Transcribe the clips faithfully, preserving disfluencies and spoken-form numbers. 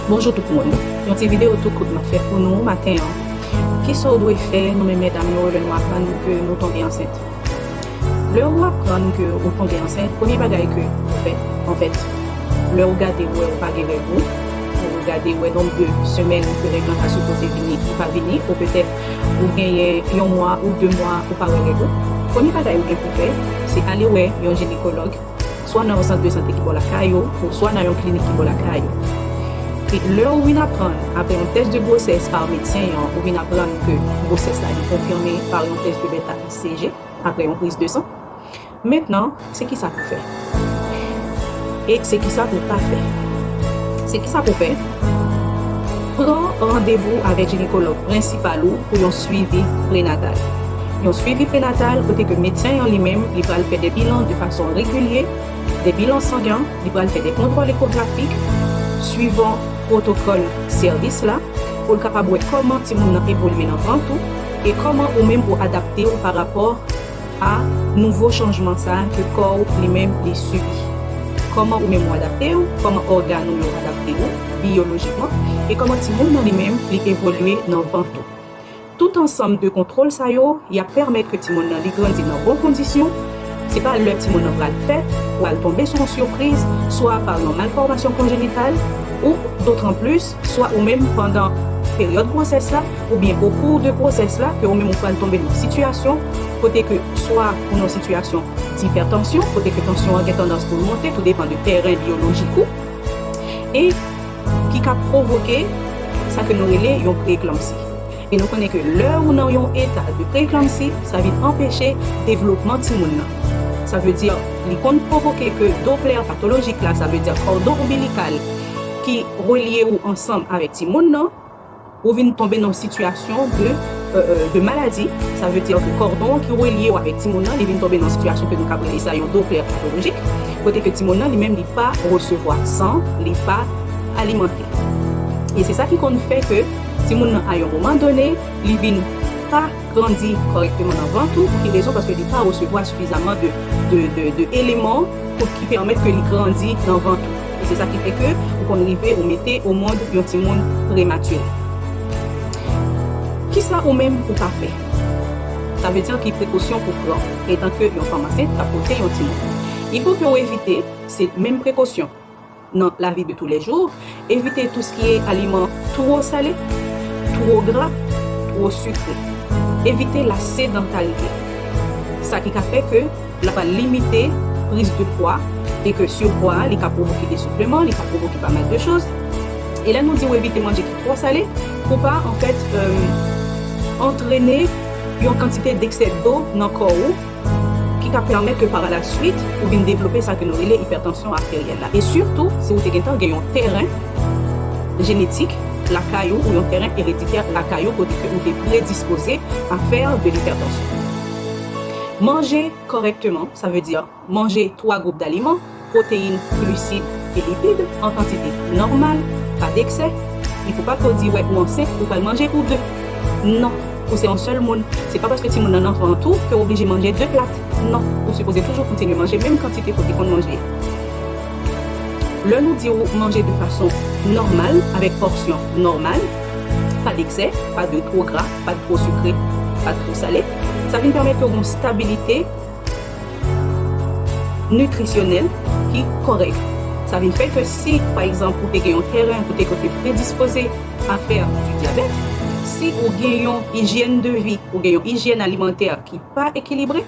Bonjou tout moun. Yon ti videyo tou kout m ap fè pou nou maten an. Kisa w dwe fè, nou menm medam yo, lè nou aprann ke nou tonbe ansent? Lè ou aprann ke ou tonbe ansent, premye bagay ke ou fè, anfèt, lè ou gade ou wè ou pa gen règ ou, ou gade ou wè nonb de semèn ke règ lan ta sipoze vini, li pa vini, ou petèt ou genyen yon mwa ou de mwa ou pa wè règ ou, premye bagay ou gen pou fè, se ale wè yon jinekològ, swa nan yon sant de sante ki bò lakay ou, ou swa nan yon klinik ki bò lakay ou. E lè ou vin aprann, apre yon tès de gwosès pa medsen an, ou vin aprann ke gwosès la li konfime pa yon tès de beta I C G, apre yon priz de san. Mentnan, se kisa pou fè? E se kisa pou pa fè? Se kisa pou fè? Pran randevou avèk jinekològ prensipal ou pou yon swivi prenatal. Yon swivi prenatal kote ke medsen an li menm, li pral fè de bilan de fason regilye, de bilan sangen, li pral fè de kontwòl ekografik, swivan pwotokòl sèvis la, pou l kapab wè kòman timoun nan evolye nan vant ou, e kòman ou menm ou adapte w pa rapò a nouvo chanjman sa a ke kò w li menm li sibi. Kòman ou menm ou adapte w, kòman ògàn ou yo adapte yo biyolojikman, e kòman timoun nan li menm li evolye nan vant ou. Tout ansanm de kontwòl sa yo, y ap pèmèt ke timoun nan li grandi nan bon kondisyon. Se pa lè timoun nan pral fèt, pral tonbe sou yon sipriz, swa pa yon malfòmasyon konjenital, ou dotranplis, swa ou menm pandan peryòd gwosès la, oubyen okou de gwosès la, ke ou menm ou pral tonbe nan sitiyasyon kote ke swa ou nan sitiyasyon dipètansyon, kote ke tansyon an gen tandans pou l monte, tou depan de tèren biyolojik ou, e ki ka pwovoke sa ke nou rele yon preeklanpsi. E nou konnen ke lè ou nan yon eta de preeklanpsi, sa vin anpeche devlopman timoun nan. Sa vle di, li konn pwovoke ke doplè patolojik la, sa vle di kòdon onbilikal ki relye ou ansanm avèk timoun nan, ou vin tonbe nan yon sitiyasyon de, euh, euh, de maladi. Sa vle di ke kòdon ki relye w avèk timoun nan, li vin tonbe nan yon sitiyasyon ke nou ka rele sa yon doplè patolojik, kote ke timoun nan li menm li pa resevwa san, li pa alimante. E se sa ki konn fè ke timoun nan, a yon moman done, li vin pa grandi kòrèkteman nan vant ou. Pou ki rezon? Paske li pa resevwa sifizaman de, de, de, de eleman pou ki pèmèt ke li grandi nan vant ou. E se sa ki fè ke ou konn rive ou mete o mond yon timoun prematire. Kisa ou menm ou ka fè? Sa vle di ki prekosyon pou pran etan ke yon fanm ansent k ap pote yon timoun. Il faut que ou evite, se menm prekosyon nan lavi de tous les jours, evite tout ce qui est aliment twò sale, twò gra, twò sikre. Evite la sedantarite. Sa ki ka fè ke l ap limite priz de pwa e ke sipwa a, li ka pwovoke esoufleman, li ka pwovoke pa mal de choz. E lè nou di w evite manje ki twò sale, pou pa, anfèt, euh, antrene yon kantite d'eksè dlo nan kò ou, ki ka pèmèt ke pa la swit ou vin devlope sa ke nou rele ipètansyon ateryèl la. E sitou, si ou te gentan gen yon tèren jenetik lakay ou, ou yon tèren ereditè lakay ou, kote ke ou te predispoze a fè de l'hypertension. Manje kòrèkteman, sa vle di manje twa gwoup daliman, pwoteyin, glisid e lipid, an kantite nòmal, pa d'eksè. Il faut pas ke w di, wè, ou ansent, ou pral manje pou de. Non, ou se yon sèl moun. Se pa paske timoun nan nan vant ou ke w oblije manje de plat. Non, ou sipoze toujou kontinye manje menm kantite ke w te konn manje. Lè nou di w manje de fason nòmal, avèk pòsyon nòmal, pa d'eksè, pa de twò gra, pa de twò sikre, pa de twò sale, sa vin pèmèt ke w gen yon stabilite nitrisyonèl ki kòrèk. Sa vin fè ke si, pa egzanp, ou te gen yon tèren kote ke w te predispoze a fè du dyabèt, si ou gen yon ijyèn de vi, ou gen yon ijyèn alimantè ki pa ekilibre,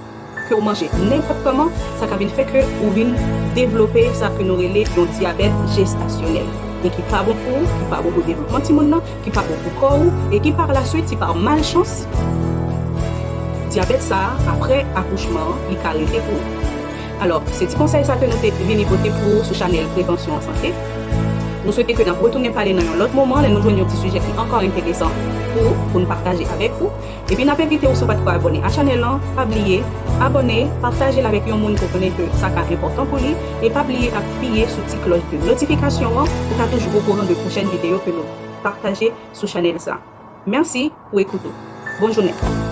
ke w manje nenpòt kòman, sa ka vin fè ke ou vin devlope sa ke nou rele yon dyabèt jestasyonèl, e ki pa bon pou ou, ki pa bon pou devlopman timoun nan, ki pa bon pou kò ou, e ki pa la swit, si pa malchans, dyabèt sa a, apre akouchman an, li ka rete pou ou. Alò, se ti konsèy sa ke nou te vini pote pou ou sou chanèl Prevansyon an Sante. Nou swete ke n ap retounen pale nan yon lòt moman, lè nou jwenn yon ti sijè ki ankò enteresan pou, pou n pataje avèk ou. Epi n ap envite w, si w pa t ko abòne a chanèl lan, pa bliye abòne, pataje l avèk yon moun ke w konnen ke sa ka enpòtan pou li, e pa bliye apiye sou ti klòch de notifikasyon an pou w ka toujou okouran de pwochèn videyo ke nou pataje sou chanèl sa. Mèsi pou ekout ou. Bòn jounen.